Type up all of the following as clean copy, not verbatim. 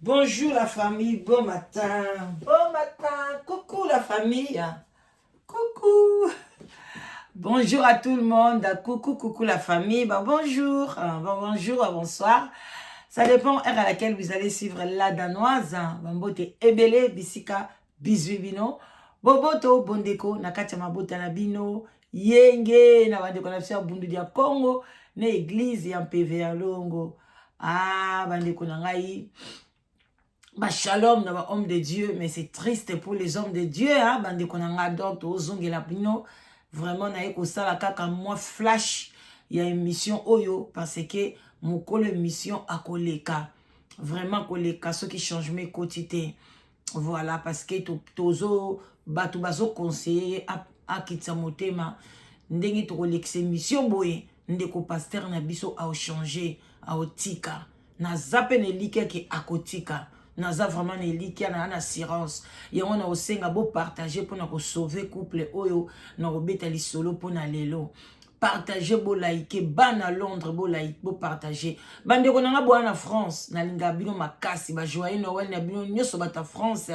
Bonjour la famille, bon matin, bon matin, coucou la famille, coucou. Bonjour à tout le monde, coucou, coucou la famille, bon, bonjour, bon, bonjour, bonsoir. Ça dépend heure à laquelle vous allez suivre la danoise, bambote ebele, bisika, bisous bino, boboto, bondeko, na kati ya mabota na bino, yenge, na bandeko na biso ya bundu dia Congo, na église ya mpeve ya longo. Ah, bandeko na ngai, ba shalom na ba homme de Dieu, mais c'est triste pour les hommes de Dieu, hein, bandeko na ngai. Donc tozongela bino vraiment, naye kosala kaka mwa flash ya émission oyo parce que mokolo émission akoleka, vraiment koleka soki changement ekoti te. Voilà, parce que tozo bato bazoconseiller akitisa motema ndenge tokolekisa émission boye. Ndeko pasteur na biso aochange, aotika. Naza mpe na elikya ke akotika. Naza vraiment na elikya na assurance yango na kosenga bopartage mpona kosauve couple oyo na kobeta lisolo mpona lelo. Partage, bolike bana Londres, bolike, bopartage. Bandeko na nga boya na France, nalingaka bino makasi. Bajoyeux Noël na bino nyonso bato ya France.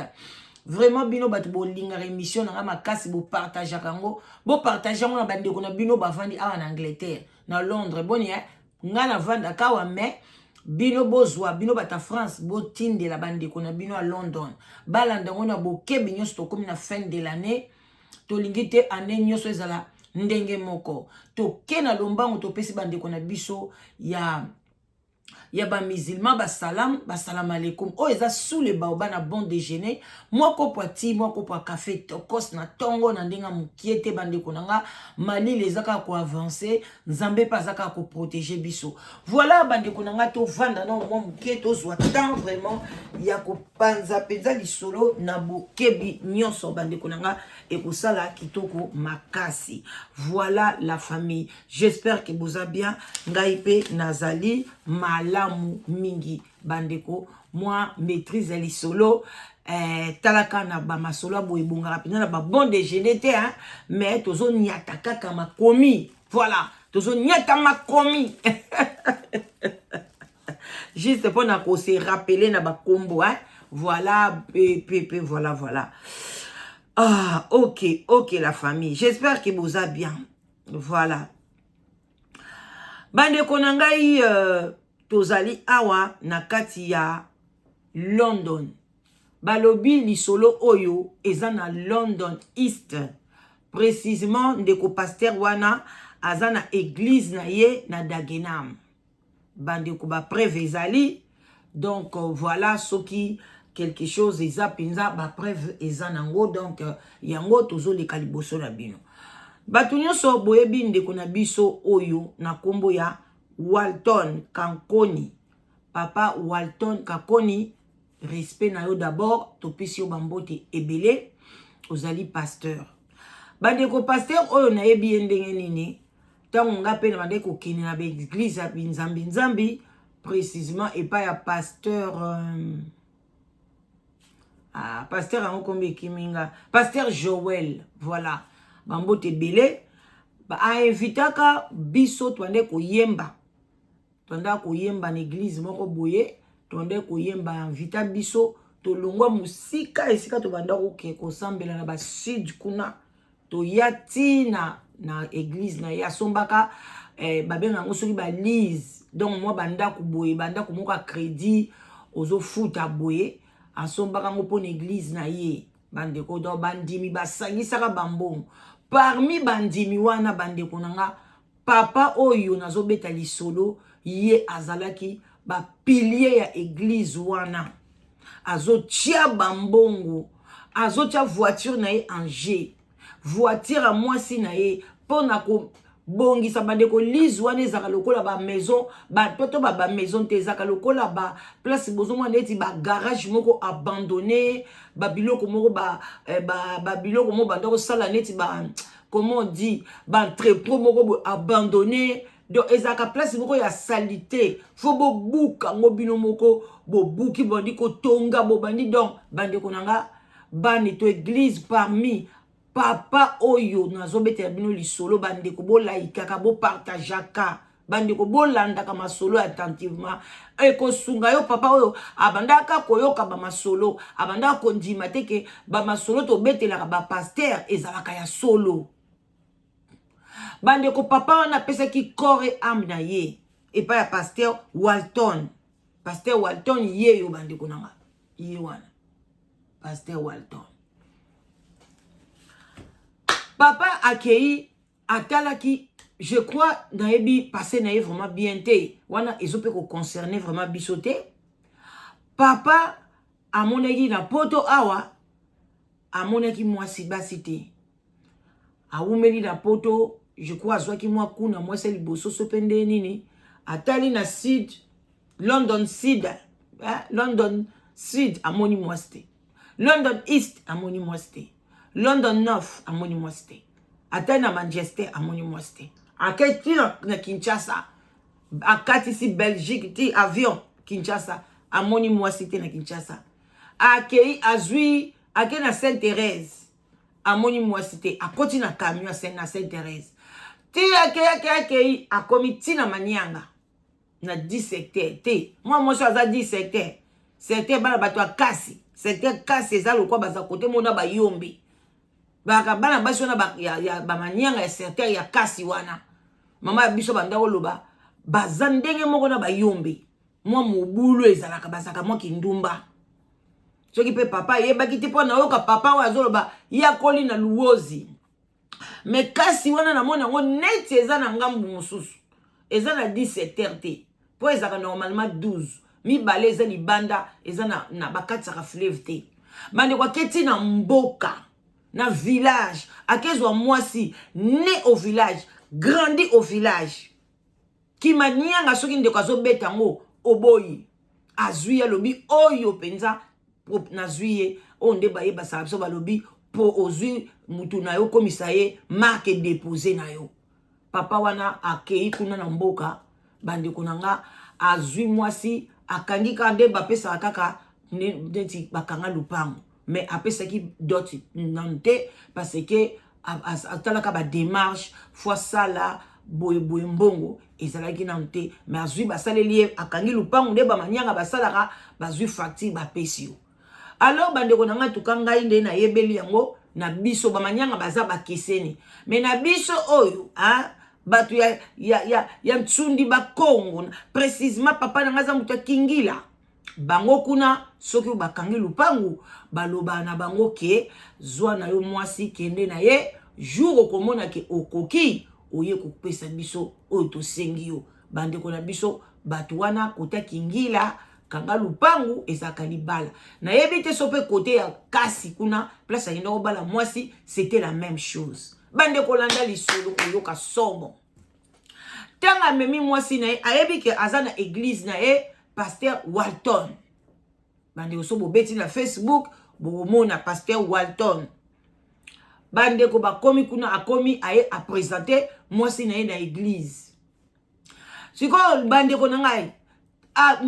Vraiment, bino bato bolingaka émission na nga makasi, bopartageaka yango, bopartage yango na bandeko na bino bavandi awa na Angleterre, na Londres. Boni ngai navandaka awa, mais bino bozwa, bino bato ya France, botindela bandeko na bino ya London balanda yango na bokebi nyonso. Tokómi na fin de l'année, tolingi te année nyonso ezala ndenge moko. Toke na lombango, topesi bandeko na biso ya bamusulman basalam, basalam alaikum. Oyo eza sous le baobab na bon déjeuner, mwa kopo ya ti, mwa kopo ya café tokos na ntongo na ndenge mokie te. Bandeko na nga, malili eza kaka koavance, Nzambe mpe aza kaka koprotege biso. Voilà, bandeko na nga, tovanda na mwa moke, tozwa temps vraiment ya kopanza mpenza lisolo na bokebi nyonso. Bandeko na nga, ekosala kitoko makasi. Voilà la famille, j'espère que boza bien. Ngai mpe nazali malamu mingi. Bandeko, mwa maîtrise ya lisolo, talaka na bamasolo ya boye ebongaka mpenza na babon déjeuner te, hein? Mais tozoniata kaka makomi. Voilà, tozoniata makomi juste mpona kose rappeler na bakombo, hein? Voilà, pe voilà, voilà. Ah, ok, la famille, j'espère que boza bien. Voilà, bandeko na ngai, tozali awa na kati ya London. Balobi lisolo oyo eza na London East précisément. Ndeko pasteur wana aza na église na ye na Dagenham. Bandeko, bapreuve ezali. Donc voilà, soki quelque chose eza mpenza, bapreuve eza nango. Donc yango tozoleka liboso na bino. Bato nyonso boyebi ndeko na biso oyo na nkombo ya Walton Kankoni. Papa Walton Kankoni, respect na yo d'abord, topesi yo bambote ebele. Ozali pasteur. Bandeko, pasteur oyo nayebi ye ndenge nini? Ntango nga mpe na bandeki kokende na baeglise ya binzambi nzambi, précisément epai ya pasteur ah, pasteur yango kombi ekimi nga, pasteur Joel. Voilà, bambote ebele. Ainvitaka biso, twande koyemba, twanda koyemba na église moko boye, twande koyemba. Invita biso, tolongwa mosika esika tobanda koke kosambela na basud kuna, toya ntina na église na ye. Asombaka babenga yango soki balease, donc mwa bandako boye, bandako moko ya crédit ozofuta boye. Asombaka yango mpona église na ye. Bandeko, donc bandimi basangisaka bambongo. Parmi bandimi wana, bandeko na nga, papa oyo nazobeta lisolo, ye azalaki bapilier ya église wana. Azotia bambongo, azotia voiture na ye en jeu, voiture ya mwasi na ye mpona kobongisa. Bandeko, lease wana ezalaka lokola bamaison to bamaison te, ezalaka lokola baplace bozomona neti bagarage moko abandonné, babiloko moko, babiloko moko banda kosala neti ba, comment on dit, baentrepôt moko boye abandonné. Donc ezalaka place moko ya saleté, faut bobuka yango bino moko. Bobuki, bobandi kotonga, bobandi. Donc bandeko na nga, bani to église, parmi papa oyo nazobetela bino lisolo, bandeko, bolaikaka, bopartageaka. Bandeko, bolandaka masolo attentivement, ekosunga yo. Papa oyo abandaka koyoka bamasolo, abandaka kondima te ke bamasolo tobetelaka bapasteur ezalaka ya solo. Bandeko, papa wana apesaki corps et âme na ye epai ya pasteur Walton. Pasteur Walton ye yo, bandeko na nga, ye wana pasteur Walton. Papa akei, atalaki, je crois, nayebi passé na ye vraiment bien te, wana ezo mpe koconcerne vraiment biso te. Papa amonaki na Poto awa, amonaki mwasi basi te. Awumeli na Poto, je crois azwaki mwa kuna mwasi ya liboso so mpe nde nini. Atali na sud, London sud, eh? London sud, amoni mwasi te. London east, amoni mwasi te. London north, amoni mwasi te. Atali na Manchester, amoni mwasi te. Akei ti na Kinshasa, akatisi Belgique ti avion Kinshasa, amoni mwasi te na Kinshasa. Akei, azwi, akei na Sainte Thérèse, amoni mwasi te. Akoti na camion na Sainte Thérèse ti akei, akei, akei, akomi ti na Manianga na 10 secteur te. Mwa mwasi aza 10 secteur, secteur bana bato ya kasi, secteur kasi eza lokwa baza kote mona bayombi baka bana basi wana ba, ya bamanianga ya secteur ya kasi wana. Mama ya biso banda koloba, baza ndenge moko na bayombe, mwa mobulu ezalaka, bazalaka mwa kindumba. Soki mpe papa ayebaki te, mpo nayoka papa oyo azoloba, ye akoli na Luozi, mais kasi wana namoni yango neti eza na ngambu mosusu, eza na 10 secteur te, mpo ezalaka normalement 12, mibale eza libanda, eza na bakatisaka fleuve te. Bandeko, aketi na mboka, na village, akezwa mwasi né au village, grandi au village, kimanianga. Soki ndeko azobeta yango, oboyi. Azwi, alobi oyo mpenza nazwi ye oyo nde bayebasaka biso, balobi mpo ozwi mutu na yo, okomisa ye marque déposée na yo. Papa wana akei kuna na mboka, bandeko na nga, azwi mwasi, akangi kaka nde bapesaka kaka neti bakanga lupango, mais apesaki dot nanu te, parce que atalaka badémarche, faut asala boyeboye, mbongo ezalaki nanu te. Mais azwi, basaleli ye, akangi lupango nde bamanianga basalaka, bazwi facture, bapesi yo. Alors bandeko na ngai, tuka ngai nde nayebeli yango na biso bamanianga baza bakeseni, mais na biso oyo, ah, bato ya Ntsundi, Bakongo précisement, papa na ngai aza moto ya Kingila. Bango kuna, soki bakangi lupangu, baloba na bango ke zwa na yo mwasi, kende na ye, jour okomona ke okoki, oye kopesa biso oyo tosengi yo. Bandeko na biso bato wana kota Kingila, kanga lupangu ezalaka libala. Nayebi te so mpe kote ya kasi kuna, place akenda kobala mwasi, c'était la même chose. Bandeko, landa lisolo, koyoka somo. Ntango amemi mwasi na ye, ayebi ke aza na église na ye, pasteur Walton. Bandeko, so bobeti na Facebook, bokomona pasteur Walton. Bandeko, bakomi kuna, akomi, aye aprésente mwasi na ye na église. Sikoyo bandeko na ngai,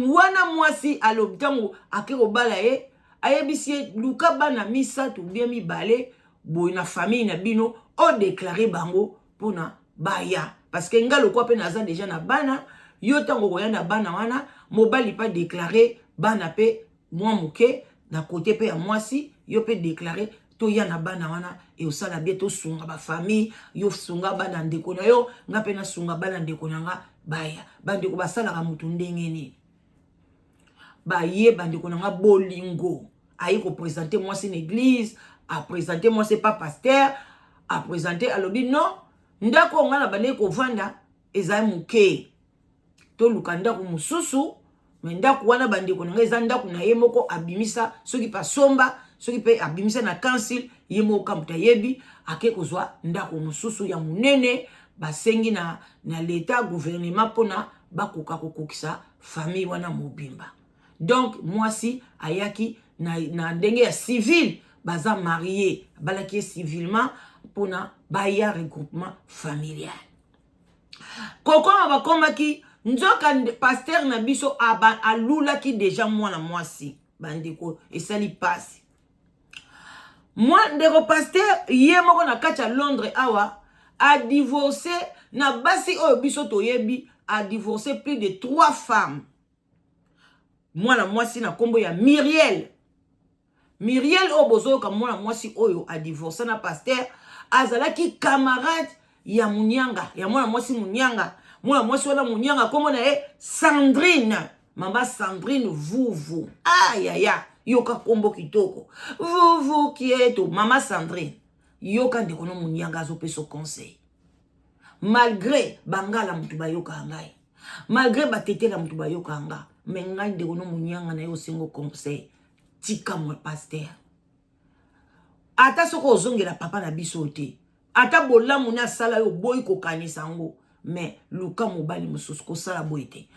wana mwasi alobi, ntango ake kobala ye, ayebisi ye: luka bana misato bien mibale boye na famille na bino, odéclare bango mpona baya, parce que nga lokwa mpe naza déjà na bana. Yo ntango okoya na bana wana, mobali mpe adéclare bana mpe mwa moke na kote mpe ya mwasi, yo mpe déclare, toya na bana wana, eosala bien, tosunga bafamille. Yo sunga bana ndeko na yo, nga mpe nasunga bana ndeko na nga, baya. Bandeko, basalaka motu ndenge nini? Baye, bandeko na nga, bolingo, aye koprésente mwasi na église, aprésente mwasi pa pasteur, aprésente, alobi: non, ndako oyo ngai na bandeki kovanda ezali moke, toluka ndako mosusu. Mais ndako wana, bandeko na ngai, eza ndako na ye moko abimisa, soki mpe asomba, soki mpe abimisa na council, ye moko kambuta ayebi. Ake kozwa ndako mosusu ya monene, basengi na leta, gouvernement, mpona bakoka kokokisa famille wana mobimba. Donc mwasi ayaki na ndenge ya civil, baza marié, abalaki ye civilement mpona baya regroupement familial. Kokoma bakomaki, nzoka pasteur na biso alulaki déjà mwana mwasi. Bandeko, esali pasi. Mwa ndeko pasteur ye moko na kati ya Londres awa adivorce na basi oyo biso toyebi. a divorcé plus de trois femmes. Mwana mwasi na nkombo ya Muriel. Muriel oyo bozoyoka, mwana mwasi oyo adivorce na pasteur, azalaki camarade ya Munianga, ya mwana mwasi Munianga. Mwana mwasi wana Munianga, nkombo na ye Sandrine, mama Sandrine Vuvu. Ayaya, yoka nkombo kitoko, Vuvu Kieto. Mama Sandrine, yoka ndeko no Munianga azopesa conseil. Malgré bangala motu bayokaka ngai, malgré batetela motu bayokaka nga, me ngai ndeko no Munianga na ye osengo conseil: tika mwa pasteur. Ata soki ozongela papa na biso te, ata bolamu ne asala yo, oboyi kokanisa yango, me luka mobali mosusu. Kosala boye te.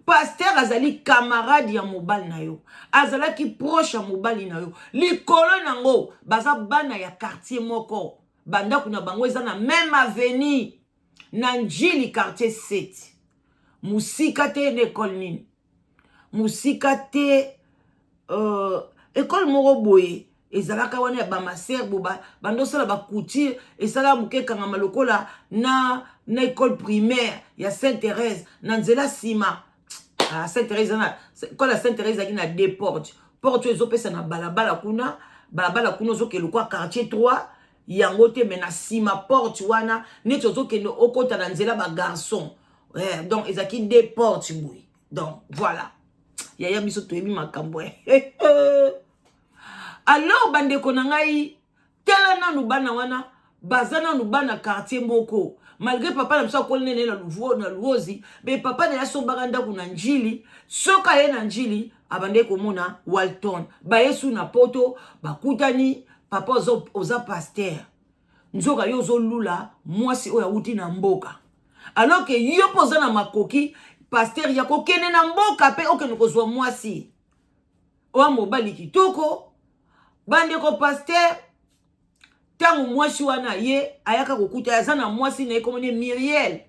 Pasteur azali camarade ya mobali na yo, azalaki proche ya mobali na yo. Likolo nango baza bana ya quartier moko, bandako na bango eza na même avenue na Njili, quartier 7, mosika te na ekole nini, mosika te, ekole moko boye ezalaka wana ya bamaser bo bandosala bacouture, esalaka moke, ekangama lokola na école primaire ya Sainte Thérèse na nzela nsima. Ah, Sainte Thérèse, na école ya Sainte Thérèse ezalaki na deux portes. Porte oyo ezopesa na balabala kuna, balabala kuna ozokende lokwa quartier 3, yango te, me na nsima porte wana neti ozokende okota na nzela bagarçon. Donc ezalaki deux portes boye. Donc voilà, yaya, biso toyebi makambo. Alors bandeko na ngai, tala nanu, bana wana baza nanu bana quartier moko. Malgré papa na biso akoli nene na Luozi, me papa na ye asombaka ndako na Njili. Soki aye na Njili, abandaki komona Walton. Bayesu na Poto, bakutani. Papa, oza pasteur, nzoka yo ozolula mwasi oyo awuti na mboka, alors que yo mpo oza na makoki, pasteur, ya kokende na mboka mpe okende kozwa mwasi oya mobali kitoko. Bandeko, pasteur, ntango mwasi wana ye ayaka kokuta, aza na mwasi na ye, komoni Muriel.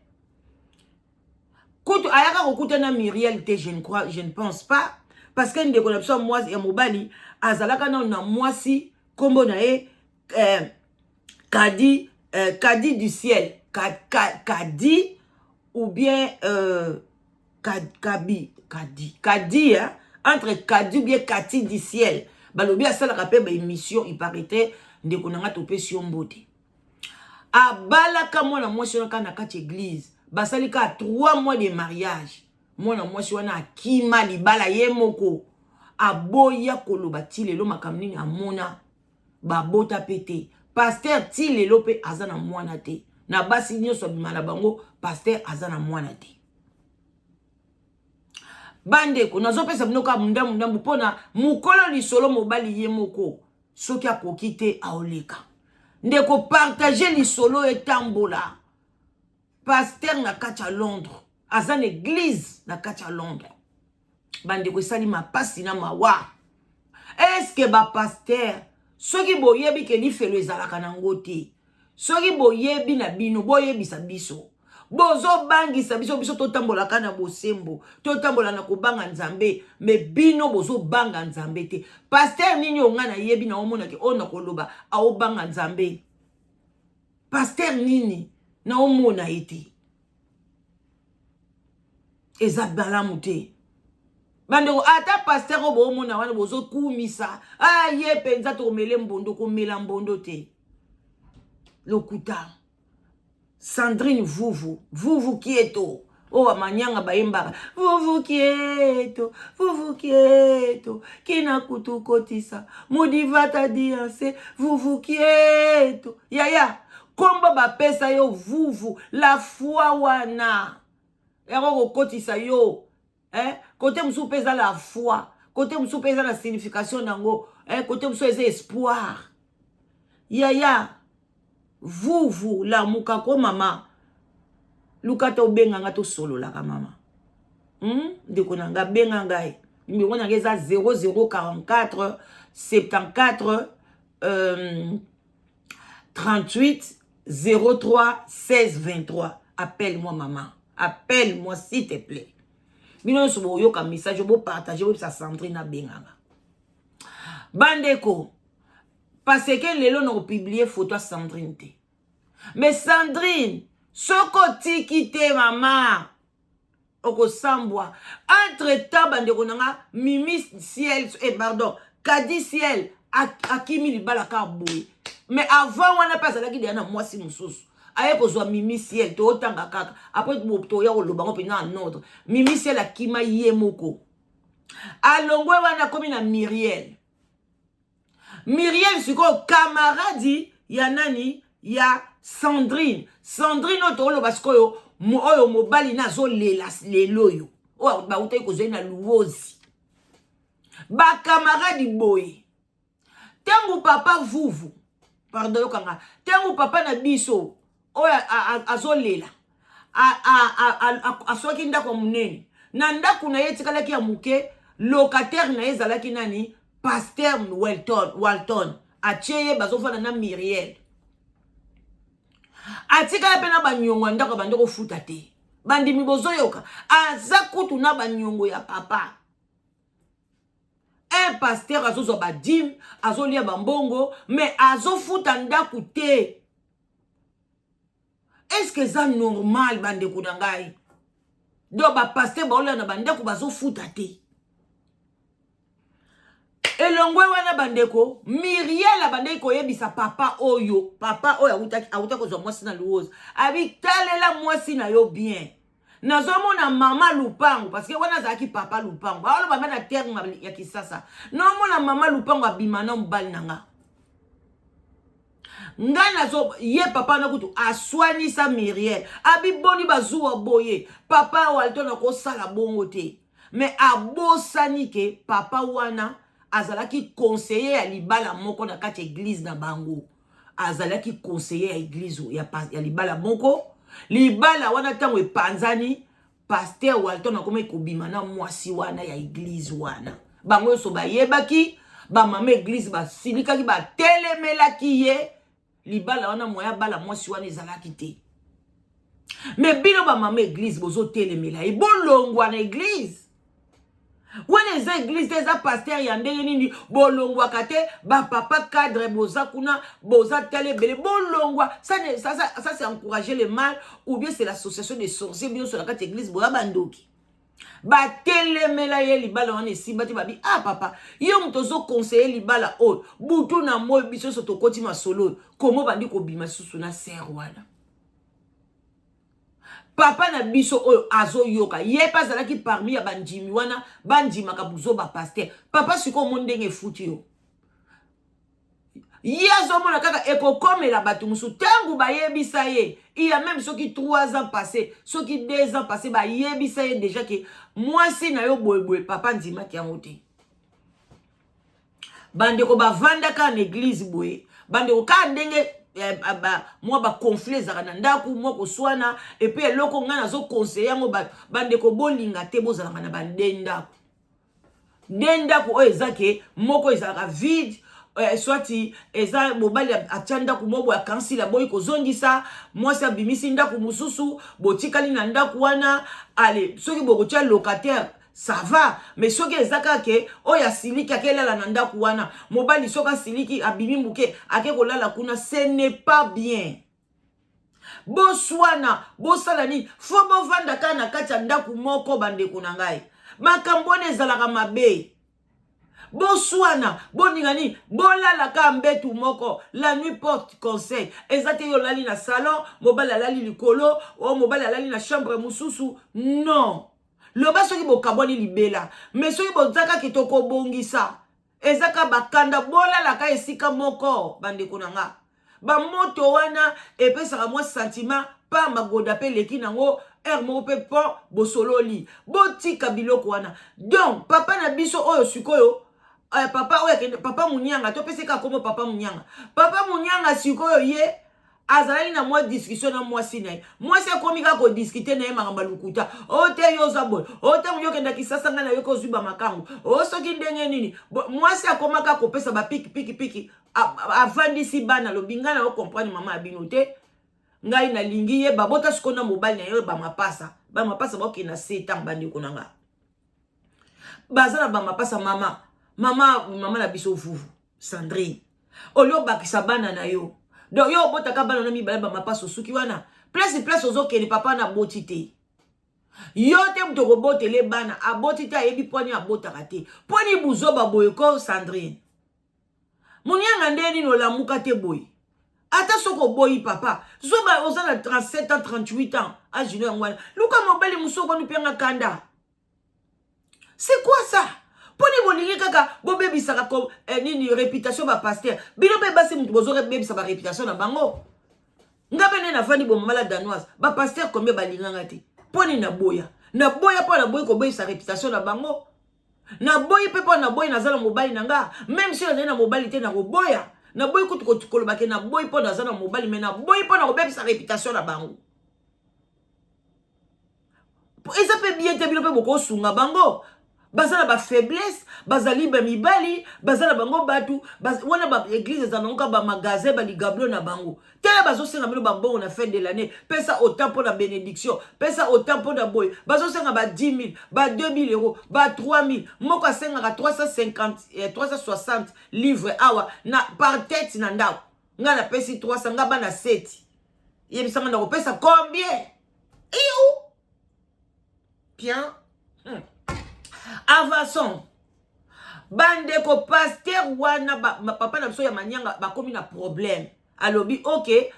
Kutu ayaka kokuta na Muriel te, je ne crois, je ne pense pas, parce que ndeko na biso ya mwasi, ya mobali, azalaka nano na mwasi, nkombo na ye Kadi, Kadi du ciel, Ka, Ka, Kadi ou bien Kabi, Kadi, Kadi, hein? Entre Kadi ou bien Kati du ciel. Balobi asalaka mpe baémission, il paraîtrait. Ndeko na nga, topesi yo mbote. Abalaka mwana mwasi wana kaka na kati église, basali kaka 3 mois de mariage, mwana mwasi wana akima libala ye moko, aboya koloba ti lelo makambo nini amona. Babota mpe te. Pasteur ti lelo mpe aza na mwana te. Na basi nyonso abima na bango, pasteur aza na mwana te. Bandeko, nazopesa bino kaka ndambu ndambu mpona mokolo lisolo. Mobali ye moko, soki akoki te, aoleka. Ndeko, partage lisolo, etambola. Pasteur na kati ya Londres, aza na église na kati ya Londres. Bandeko, esali mapasi na mawa. Eske bapasteur, soki boyebi ke lifelo ezalaka nango te, soki boyebi na bino, boyebisa biso. Bozobangisa biso, biso totambolaka na bosembo, totambola na kobanga Nzambe, me bino bozobanga Nzambe te. Pasteur nini oyo ngai nayebi na omonaki oyo na koloba aobanga Nzambe? Pasteur nini naomona ye te? Eza balamu te, bandeko. Ata pasteur oyo boomona wana bozokumisa, aye mpenza tokomele mbondo, komela mbondo te, lokuta. Sandrine Vuvu, Vuvu Kieto, oyo bamanyanga bayembaka, Vuvu Kieto, Vuvu Kieto, kina kutu kotisa modivata dianse, Vuvu Kieto. Yaya, kombo bapesa yo Vuvu, la foi wana yango kokotisa yo, eh? Kote mosusu mpe eza la foi, kote mosusu mpe eza na signification nango, eh? Kote mosusu eza espoir. Yaya Vuvu, lamuka ko mama, luka te obenga nga, tosololaka mama. Ndeko na nga, benga ngai, numéro na ngai eza 0044 74 38 03 16 23. Appelle-moi maman, appelle-moi s'il te plaît. Bino nyonso boyoka message, bopartage, boyebisa Sandrine abenganga. Bandeko, parce que lelo na kopublier photo ya Sandrine te, mais Sandrine, soki otiki te mama. Okosambwa. Entre temps, bandeko na nga, Mimi Ciel, eh, pardon, Kadi Ciel akimi libala kaka boye. Mais avant wana mpe azalaki deya na mwasi mosusu, aye kozwa Mimi Ciel. Tootanga kaka, après toya koloba ngo mpenza en ordre. Mimi Ciel akima ye moko, alongwe wana, akomi na Miriel. Miriel sikoyo camarade ya nani? Ya Sandrine. Sandrine oyo tokoloba sikoyo, oyo mobali na azolela lelo, oyo oyo bautaki kozwa na Luozi, bacamarade boye. Ntango papa Vuvu, pardon, yokanga, ntango papa na biso oyo azolela aswaki ndako ya monene, na ndako na ye etikalaki ya moke, locataire na ye ezalaki nani? Pasteur Welton. Walton atie ye, bazofanda na Miriel. Atikala mpe na baniongo ya ndako, abandi kofuta te. Bandimi, bozoyoka, aza kutu na baniongo ya papa. Un pasteur azozwa badîmes, azolia bambongo, mais azofuta ndako te. Est ce que eza normal, bandeko na ngai? Donc bapasteur baolia na bandako, bazofuta te. Elongwe wana, bandeko, Miriel abandaki koyebisa papa oyo, papa oyo awutaki kozwa mwasi na Luozi, abi: "Talela mwasi na yo bien, nazomona mama lupango." Parce que wana azalaki papa lupango, baoloba nga na terme ya Kisasa. "Naomona mama lupango abima na mobali na nga." Ngai nazo ye papa na kutu aswanisa Miriel, abi: "Boni bazuwa boye, papa Walton akosala bongo te." Mais abosani ke papa wana azalaki conseiller ya libala moko na kati ya église na bango. Azalaki conseiller ya église ya libala moko. Libala wana, ntango epanzani, pasteur Walton akomi kobima na mwasi wana ya église wana. Bango nyonso bayebaki, bamama église basilikaki, batelemelaki ye. Libala wana, moya bala mwasi wana ezalaki te. Mais bino bamama église bozotelemela ye, bolongwa na église wana. Eza église te, eza pasteur ya ndenge nini? Bolongwaka te. Bapapa cadre boza kuna, boza tala ebele, bolongwa. Ça, ça c'est encourager le mal ou bien c'est l'association des sorciers. Bino so na kati église boza bandoki. Batelemela ye, libala wana esimba te. Babi: "Ah papa, yo moto ozoconseiller libala oyo butu na moi, biso nyonso tokoti masolo oyo, komo bandi kobima susu na sœur wana?" Papa na biso oyo azoyoka, ye mpe azalaki parmi ya bandimi wana bandimaka buzoba pasteur. Papa sikoyo mo ndenge efuti yo, ye azomona kaka ekokomela bato mosusu. Ntango bayebisa ye, il y a même soki 3 ans passé, soki 2 ans passé, bayebisa ye déjà ke mwasi na yo boyeboye, papa ndimaki yango te. Bandeko, bavandaka na église boye, bandeko, kaka ndenge mwa baconflit ezalaka na ndako, mwa koswana. Et puis eloko ngai nazoconseiller yango bato, bandeko, bolinga te bozalaka na bande ndako, nde ndako oyo eza ke moko ezalaka vide, soit eza mobali atia ndako moko boye, akansila, aboyi kozongisa, mwasi abimisi ndako mosusu, botikali na ndako wana. Ale, soki bokotia locataire, ça va. Mais soki eza kaka ke oyo asiliki, akelala na ndako wana, mobali soki asiliki, abimi moke, ake kolala kuna, ce n'est pas bien. Boswana, bosala nini, faut bovanda kaka na kati ya ndako moko. Bandeko na ngai, makambo wana ezalaka mabe. Boswana, boninga nini, bolalaka mbetu moko. La nuit porte conseil. Eza te yo olali na salon, mobali alali likolo, o mobali alali na chambre mosusu. Non, loba soki bokabwani libela. Mais soki boza kaka tokobongisa, eza ka bakanda, bolalaka esika moko. Bandeko na nga, bamoto wana epesaka mwa sentiment pamba, goda mpe eleki nango heure moko mpe mpo bosololi, botika biloko wana. Donc papa na biso oyo sikoyo, papa oyo akende, papa Munianga, topesi kaka kombo papa Munianga. Papa Munianga sikoyo, ye azalaki na mwa discussion na mwasi na ye. Mwasi akomi kaka kodiscuter na ye makambo ya lokuta. O te, yo oza boye, o ntango yo okendaki sasa, ngai nayoki ozwi bamakango, o soki ndenge nini. Mwasi akoma kaka kopesa bapiki piki piki. Avandisi bana, alobi: "Ngai na ocomprendre mama ya bino te, ngai nalingi ye." Babota sikoyo na mobali na ye bamapasa. Bamapasa bakokende na se ntango, bandeko na nga, baza na bamapasa. Mama na biso Vuvu Sandrine, olie obakisa bana na yo. Donc yo obotaka bana na mibale, bamapasa, osuki wana. Place ozokende, papa na boti te. Yo te moto okobotele bana, aboti te, ayebi pwani abotaka te. Pwani buzoba boye ko Sandrine. Monianga nde nini olamuka te boye? Ata soki oboyi papa, zoba oza na 37 ans, 38 ans, age no yango wana. Luka mobali mosusu okoni mpenga kanda. C'est quoi ça? Poni bolingi kaka bobebisaka ko nini réputation ba pasteur. Bino pe basi mutu bozo bebisa ba réputation na bango. Nga pe nde nafandi bomama la danoise, ba pasteur combien balinganga te. Poni na boya. Na boya po na boyi kobebisa réputation na bango. Na boyi pe po na boyi naza na mobali na nga. Même si nazali na mobali te na koboya. Na boyi kutu koloba ke na boyi po naza na mobali, mais na boyi po na kobebisa réputation na bango. Eza pe bien te, bino pe bokosunga bango. Baza na ba faiblesse, bazali ba mibali, baza na bango batu, wana ba église eza nango ka ba magasin, ba ligablo na bango. Tala bazosenga bino ba mbongo na fin de l'année, pesa autant pour la bénédiction, pesa autant pour la boy. Bazosenga ba 10 000, ba 2 000 euros, ba 3 000. Moko asengaka 350, 360 livres awa na par tête na ndako. Nga na pesi 300, nga bana 7. Yebisanga na kopesa combien? Iou! Bien. Avançons. Bandeko pasteur wana ba papa na biso ya manyanga bakomi na problème. Alobi OK,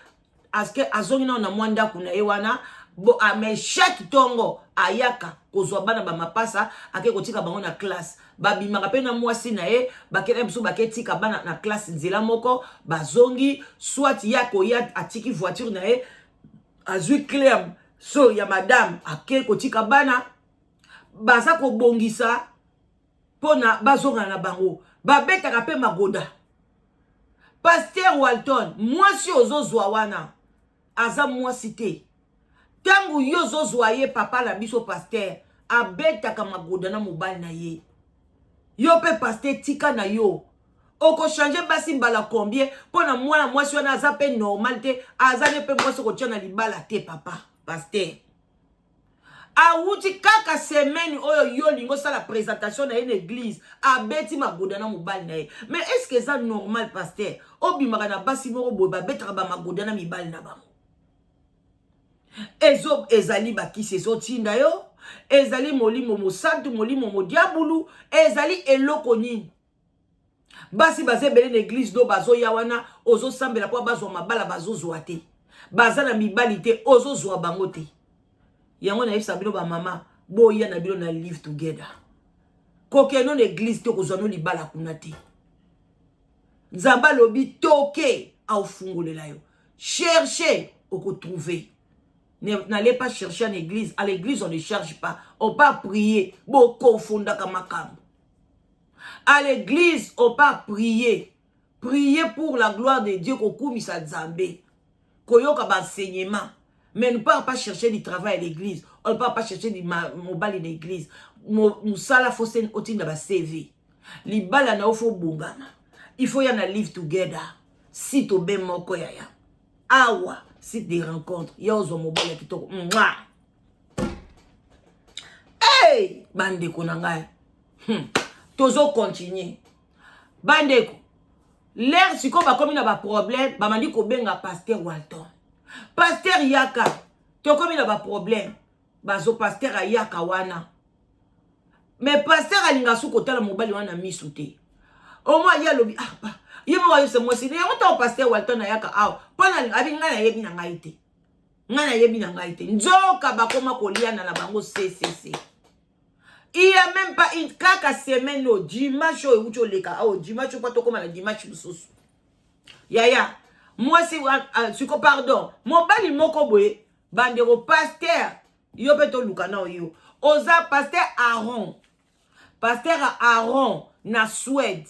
aske azongi na mwa ndako na ye wana bo mais chaque tongo ayaka kozwa bana ba mapasa ake kotika bango na classe. Babimaka pe na mwasi na ye, bakenda biso baketika bana na classe nzela moko, bazongi soit ya koya atiki voiture na ye, azwi clé so ya madame ake kotika bana, baza kobongisa pona bazonga na bango, babetaka pe magoda. Pasteur Walton, mwasi ozozwa wana aza mwasi te. Tangu yo ozozwa ye papa na biso pasteur abetaka magoda na mobali na ye. Yo pe pasteur tika na yo. Oko changer basi mbala combien pona mwana mwasi wana aza pe normal te, aza ne pe mwasi kotia na libala te papa pasteur. Awuti kaka semaine oyo yo lingo sala présentation na ye na église, abeti magoda na mobali na ye. Mais est-ce que ça normal pasteur? Obimaka na basi moko boye babetaka ba magoda na mibali na bango. Ezo ezali bakisi ezotinda yo, ezali molimo mosantu, molimo modiabulu, ezali eloko nini? Basi baza ebele na église do bazoya wana, ozosambela po bazwa mabala bazozwa te. Baza na mibali te, ozozwa bango te. Yango nayebisa bino ba mama, boya na bino na live together. Kokeno na église te, kozwa no libala kuna te. Nzambe alobi toke aufungolela yo. Cherchez, okotrouver. N'allez pas chercher en église. À l'église, on ne cherche pas. On part prier. Bo confondaka makambo. À l'église, on part prier. Prier pour la gloire de Dieu, kokumisa Nzambe. Koyoka ba enseignement. Mais on ne part pas chercher du travail à l'église. On ne part pas chercher du mobali à l'église. Musala faut sen otinda ba CV. Libala na ofo bongama. Il faut y en a live together. Si to be moko yaya. Awa, site des rencontres. Ya ozo mobali ya kitoko. Mwa. Hey, bandeko na ngai. Tozo continuer. Bandeko, l'air siko bakomi na ba problème, bamandi kobenga pasteur Walton. Pasteur Yaka, tokomi na ba problème. Bazo pasteur Ayaka wana. Mais pasteur alinga su kotala mobali wana misu te. Au moins ya lobi ah ba. Ye moko ayebisa mwasi ne yango ntango pasteur Walton ayaka awa. Pona abi ngai nayebi na ngai te. Ngai nayebi na ngai te. Nzoka bakoma koliana na bango CCC. Il y a même pas une kaka semaine au dimanche oyo euti oleka awa dimanche oyo tokoma na dimanche mosusu. Yaya, mwasi siko pardon, mobali moko boye bandeko pasteur yo pe toluka na yo. Oza pasteur Aaron. Pasteur Aaron na Suède.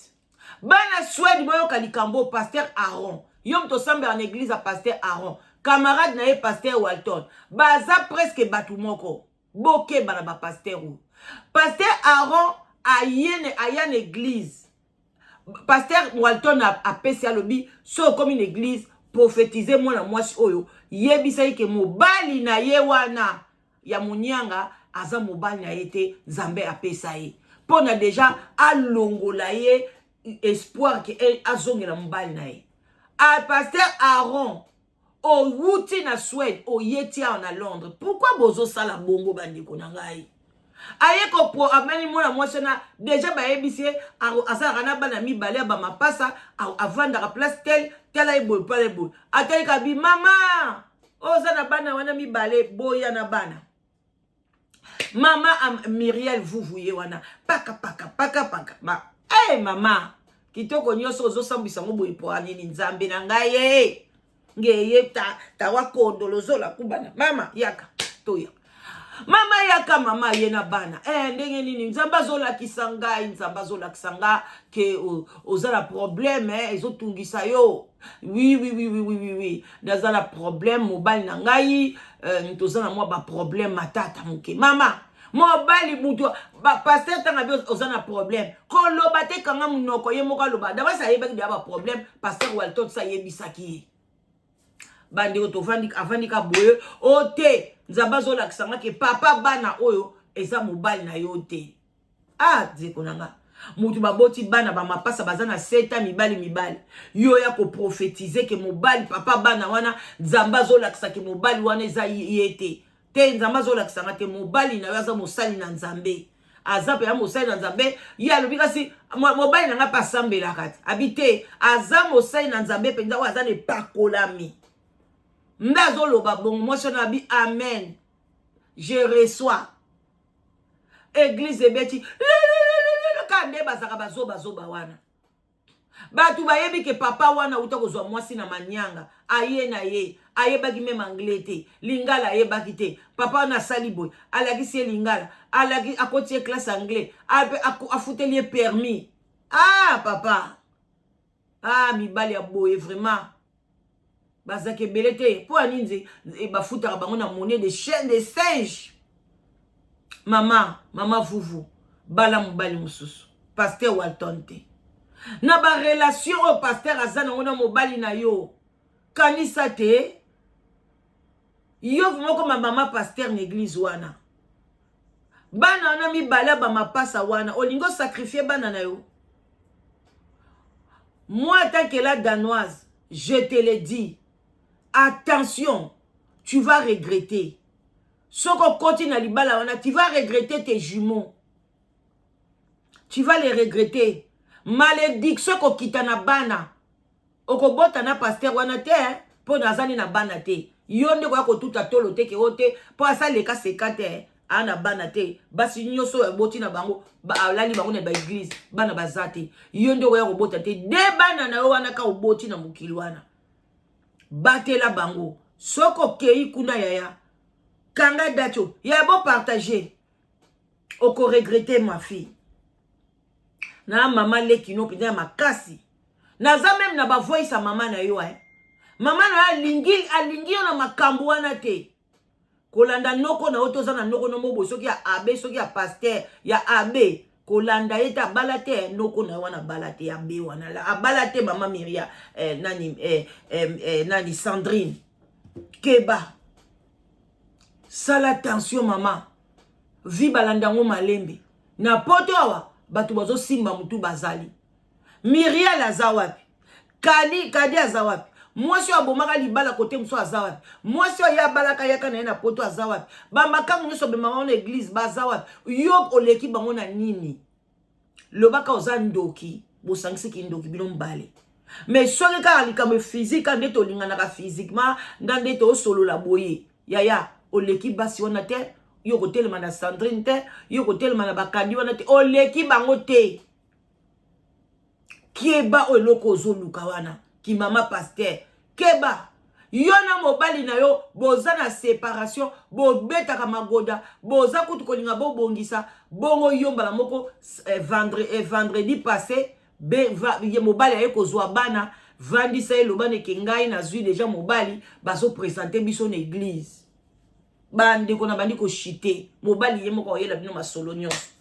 Bana Suède boyoka likambo pasteur Aaron. Yo moto osambela na église ya pasteur Aaron. Camarade na ye pasteur Walton. Baza presque batu moko. Bokeba na ba pasteur oyo. Pasteur Aaron ayene aya na église. Pasteur Walton apesi alobi so okomi na église prophétiser mwana mwasi oyo yebisa ye ke mobali na ye wana ya monyanga aza mobali na ye te, Nzambe apesa ye pona déjà alongola ye espoir ke azongela mobali na ye. A pasteur Aaron Owuti na Suède, oyeti awa na Londres. Pourquoi bozosala bongo, bandeko na ngai? Aye kopro amani mwana mwasi wana, deja bayebisi ye asalaka na bana mibale ya bamapasa, avandaka place tel, tala ye boye, pala ye boye. Atali kabi mama, oza na bana wana mibale, boya na bana. Mama Miriel Vuvu ye wana paka paka paka paka ma hey, eh, mama kitoko nyonso ozosambwisa yango boye mpo nini? Nzambe na ngai ye ngeye ta tawa kondolo zola kubana. Mama yaka, toya mama yaka, mama ye na bana. Eh, ndenge nini Nzambe azolakisa ngai? Nzambe azolakisa nga ke oza na problème, eh, ezotungisa yo. Oui, oui, oui, oui, oui, oui, oui. Naza na problème, mobali na ngai, toza na mwa baproblème matata moke. Mama, mobali mutu pasteur ntanga bi oza na problème, koloba te, kanga monoko. Ye moko aloba dabasi, ayebaki deya baproblème. Pasteur Walton sa ayebisaki ye. Bandeko, tovandi, avandi ka boye o te. Nzambe azolakisa nga ke papa bana oyo eza mobali na yo te. Ah, ndeko na nga, motu baboti bana bamapasa baza na seta mibali mibali, yo ya koprophétiser ke mobali papa bana wana, Nzambe azolakisa ke mobali wana eza ye te. Te, Nzambe azolakisa nga te mobali na yo aza mosali na Nzambe, aza mpenza mosali na Nzambe. Ye alobi kasi mobali na nga mpe asambelaka te. Abi te, aza mosali na Nzambe mpenza, oyo aza na epakolami nde azoloba bongo. Mwasi wana abi: "Amen, je reçois." Église ebeti kaka nde bazalaka bazobazoba wana. Bato bayebi ke papa wana auta kozwa mwasi na manyanga, aye na ye, ayebaki même anglais te, lingala ayebaki te. Papa wana asali boye, alakisi ye lingala, alaki, akoti ye classe anglais, afuteli ye permis. Ah papa, ah, mibali ya boye vraiment bazalaka ebele te. Mpo ya nini bafutaka bango na monnaie de chaîne de singe? Mama, mama Vuvu, bala mobali mosusu, pasteur Walton te. Na barelation oyo pasteur aza nango na mobali na yo, kanisa te yo moko mama pasteur na église wana. Bana wana mibale ya bamapasa wana, olingi osacrifier bana na yo? Moi, en tant que la Danoise, je te le dis, attention, tu vas regretter. Soki okoti na libala wana, tu vas regretter tes jumeaux, tu vas les regretter. Malédiction ekokita na bana okobota na pasteur wana te, mpo nazali na bana te. Yo nde koya kotuta tolo te ke o te, mpo asaleka seka te, aa na bana te. Basi nyonso oyo aboti na bango, alali bango na baéglise, bana baza te. Yo nde koya kobota te de bana na yo wana ka oboti na mokili wana, batela bango. Soki okei kuna, yaya, kanga date oyo ya bopartage, okoregretter, ma fille. Na mama leki no mpenza ya makasi, naza même na bavoice ya mama na yo, eh. Mama na yo alingi, alingi yo na makambo wana te. Kolanda noko na yo toza na noko no moboye, soki ya abbé, soki ya pasteur ya abbé, kolanda ye te. Abala te, noko na yo wana abala te, abbé wana abala te. Mama Miria, nani, nani, Sandrine, keba, sala attention mama. Vi balanda yango malembe na poto awa, bato bazosimba motu bazali. Miriel aza wapi? Kadi, Kadi aza wapi? Mwasi oyo abomaka libala kote mosusu aza wapi? Mwasi oyo ye abalaka, yaka na ye na poto, aza wapi? Bamakangu nyonso bemama na église baza wapi? Yo oleki bango na nini? Lobaka oza ndoki, bosangisiki ndoki bino mibale. Mais soki kaka likambo physique nde tolinganaka physiquement, nda nde tosolola boye, yaya, oleki basi wana te. Yo kotelema na Sandrine te, yo kotelema na bakandi wana te, oleki bango te. Keba, oyo eloko ozoluka wana kimama pasteur, keba. Yo na mobali na yo boza na séparation, bobetaka magoda, boza kutu kolinga bobongisa bongo. Yo mbala moko, vendredi passé, mobali aye kozwa bana. Vandisa ye, loba neke ngai nazwi deja mobali, bazoprésenter biso na église. Bandeko na bandi koshite, mobali ye moko oyela bino masolo nyonso.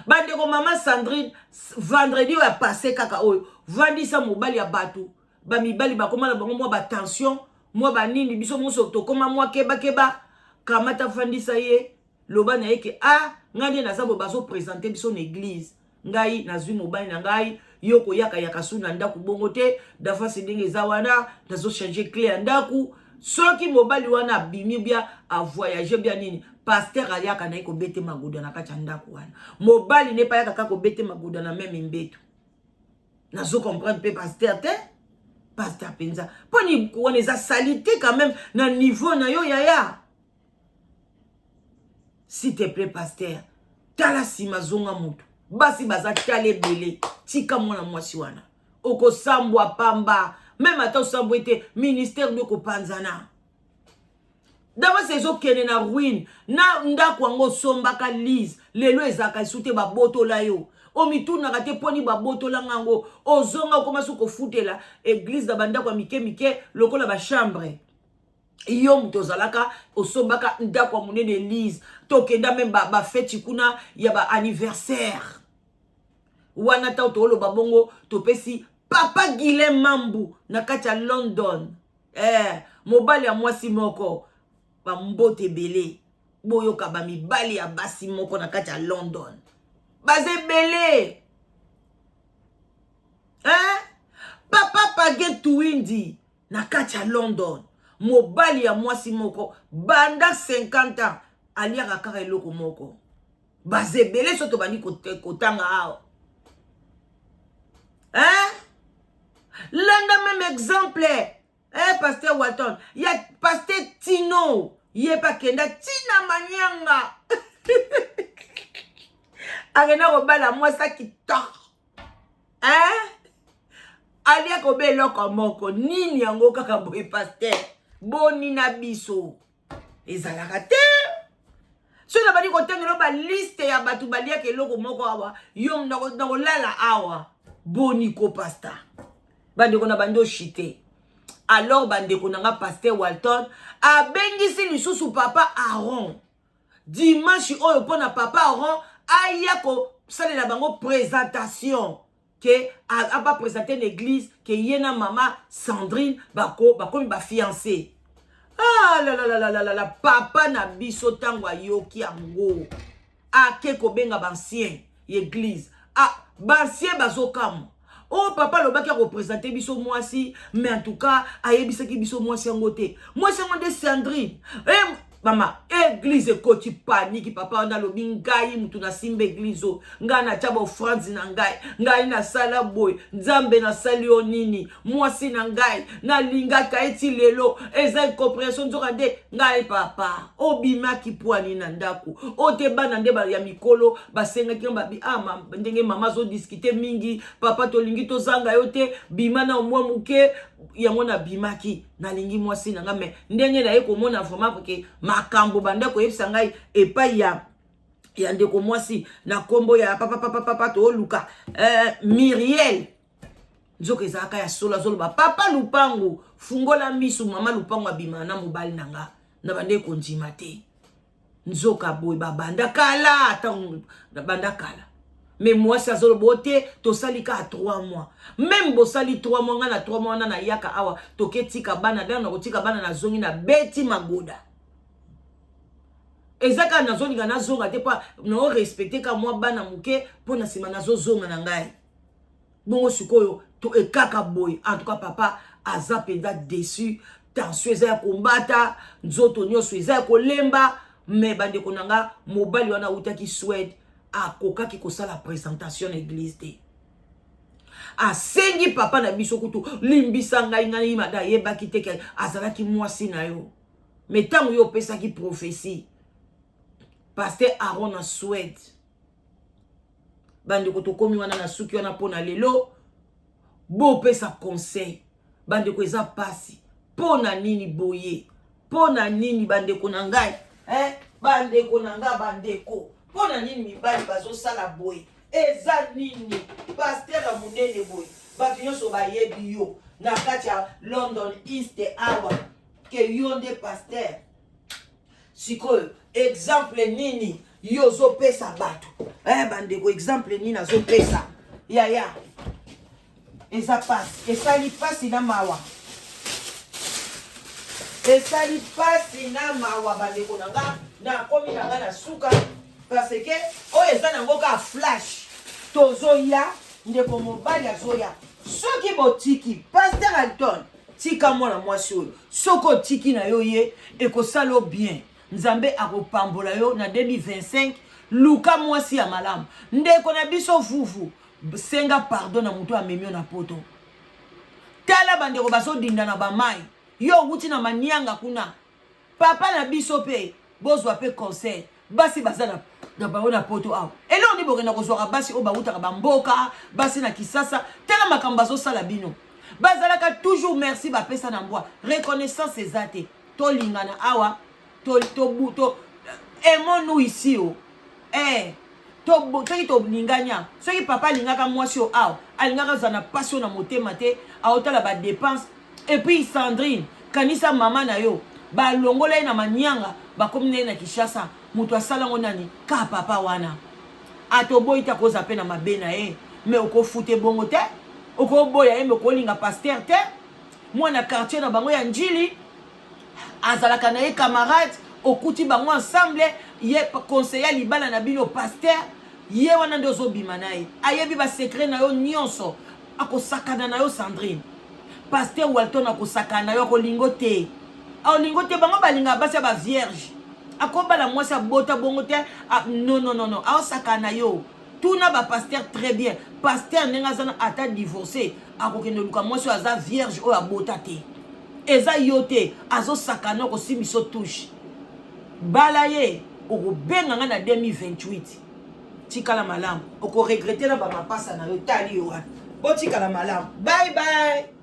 Bandeko, mama Sandrine, vendredi oyo apasse kaka oyo, vandisa mobali ya bato. Bamibali bakóma na bango mwa batension, mwa banini, biso moso tokóma mwa kebakeba. Kamata, vandisa ye, loba na ye ke a ah, ngai nde naza boye, bazoprésenter biso na église, ngai nazwi mobali na ngai. Yo koyakayaka su na ndako bongo te. Dafasi ndenge eza wana, nazochanger clé ya ndako. Soki mobali wana abimi bia avoyage bia nini, pasteur ayaka na ye kobete magoda na kati ya ndako wana. Mobali ne mpe ayaka kaka kobete magoda na meme mbeto. Nazo comprendre mpe pasteur te. Pasteur mpenza mpo ni wana eza salite quand même na niveau na yo yaya. S'il te plaît pasteur, tala nsima, zonga motu. Basi baza tala ebele, tika mwana mwasi wana, okosambwa pamba. Même ata osambwa ete ministère nde okopanzana dabasi, ezokende na ruine. Na ndako yango osombaka lease, lelo ezalaka esu te, babotola yo. Omitunaka te mponi babotolanga yango? Ozonga, okoma so kofutela église na bandako ya mike mike lokola bachambre. Yo moto ozalaka osombaka ndako ya monene lease, tokenda même bafeti kuna ya baanniversaire wana. Ntango tooloba bongo, topesi papa Guilin Mambu na kati ya London, mobali ya mwasi moko, bambote ebele. Boyoka, bamibali ya basi moko na kati ya London baza ebele, eh? Papa Page Tuindi na kati ya London, mobali ya mwasi moko, banda 50 ans aliaka kaka eloko moko. Baza ebele so tobandi kotanga awa, hein? Landa même exemple, pasteur Walton ya pasteur Tino, ye mpe akenda ntina manyanga, akenda kobala mwasi akitoko, hein? Alia kobe eloko moko nini yango kaka boye. Pasteur, boni na biso ezalaka te. Soki nabandi kotangela baliste ya bato baliaka eloko moko awa, yo nakolala awa. Boni ko pasteur? Bandeko na bandi oshite. Alors bandeko na nga, pasteur Walton abengisi lisusu papa Aaron dimanche oyo mpona papa Aaron aya kosalela bango présentation, ke abaprésente na église ke ye na mama Sandrine bakomi bafiancé. Ah la la la la la la, papa na biso ntango ayoki yango, ake kobenga baancien église. Ah, baancien bazokamwa. Oyo oh, papa alobaki akoprésente biso mwasi, mais en tout cas ayebisaki biso mwasi yango te. Mwasi yango nde Sandrine. Eh, mama, église ekoti panique. Papa wana alobi: "Ngai mutu nasimba église oyo, ngai natya baoffrande na ngai, ngai nasala boye. Nzambe, nasali yo nini? Mwasi na ngai nalingaka eti lelo eza incompréhension. Nzoka nde ngai papa obimaki pwani na ndako oyo te." Bana nde ya mikolo basengaki babi: "Ah, ndenge mama azodiscuter mingi, papa, tolingi tozanga yo te, bima na mwa moke." Yango nabimaki, nalingi mwasi na ngai, mais ndenge naye komona vraiment ke makambo banda koyebisa ngai epai ya ndeko mwasi na nkombo ya papapapapa tooluka Miriel, nzoka ezalaka ya solo. Azoloba: "Papa Lupango, fungola misu, mama Lupango abimaka na mobali na nga." Na bande kondima te, nzoka boye babanda kala, ntango banda kala. Mais mwasi azoloba o te, tosali kaka 3 mois. Même bosali 3 mois, ngai na 3 mois wana nayaka awa, toketika bana ndenge na kotika bana, nazongi, nabeti magoda. Eza kaka nazolinga nazonga te mpo naorespecte kaka mwa bana moke, mpo na nsima nazozonga na ngai. Bongo sikoyo to ekaka boye. En tout cas papa aza mpenza déçu, tension eza ya kombata, nzoto nyonso eza ya kolemba. Mais bandeko na nga, mobali wana awutaki Swede, akokaki kosala présentation na église te. Asengi papa na biso kutu: "Limbisa ngai, ngai mada ayebaki te ke azalaki mwasi na yo." Mais ntango yo opesaki prophétie, pasteur Aron na Swede. Bandeko, tokomi wana na suki wana mpo na lelo. Bopesa conseil, bandeko, eza mpasi. Mpo na nini boye? Mpo na nini, bandeko na ngai, eh? Bandeko na ngai, bandeko, mpo na nini mibali bazosala boye? Eza nini? Pasteur ya monene boye, bato nyonso bayebi yo na kati ya London East awa ke yo nde pasteur. Sikoyo exemple nini yo ozopesa bato, eh, bandeko? Exemple nini azopesa yaya? Eza pasi, esali pasi na mawa, esali pasi na mawa. Bandeko na nga, nakomi na nga na suka, parce que oyo eza nango kaka flash. Tozoya, ndeko mobali azoya. Soki botiki pasteur Alton. Tika mwana mwasi oyo. Soki otiki na yo ye, ekosala yo bien. Nzambe akopambola yo na 2025. Luka mwasi ya malamu. Ndeko na biso Vuvu, senga pardon na moto amemi yo na poto. Tala bandeko bazodinda na bamai. Yo owuti na manianga kuna. Papa na biso pe bozwa pe conseil. Basi baza na na bango na poto awa. Eloko nini bokenda kozwaka basi oyo bawutaka bamboka, basi na Kisasa. Tala makambo bazosala bino. Bazalaka toujours merci bapesa na mbwa. Reconnaissance eza te. Tolingana awa to to to aimons-nous ici oh. Eh to soki tolingani soki papa alingaka mwasi oyo awa, alingaka azala na pasi oyo na motema te, aotala ba dépense. Et puis Sandrine, kanisa mama na yo, balongola ye na manyanga, bakomi na ye na Kinshasa. Moto asalango nani? Ka papa wana. Atoboyi te, akoza mpe na mabe na ye, mais okofute bongo te, okoboya ye, mais okolinga pasteur te. Mwana quartier na bango ya Njili azalaka na ye camarade, okuti bango ensemble, ye conseiller libala na bino pasteur, ye wana nde ozobima na ye, ayebi ba secret na yo nyonso, akosakana na yo. Sandrine, pasteur Walton akosakana na yo, akolingo te, aolingo te. Bango balingaka basi ya ba vierge, akobala mwasi abota bongo te. Non, non, non, non, aosakana na yo. Tuna ba pasteur très bien. Pasteur ndenge aza na ata divorcé, akokende luka mwasi oyo aza vierge, oyo abota te. Eza yo te, azosakana, okosimbi so touche. Bala ye, okobenga nga na 2028. Tikala malamu, oko regretter na bamapasa na yo. Tali yo wana, botikala malamu, bye bye.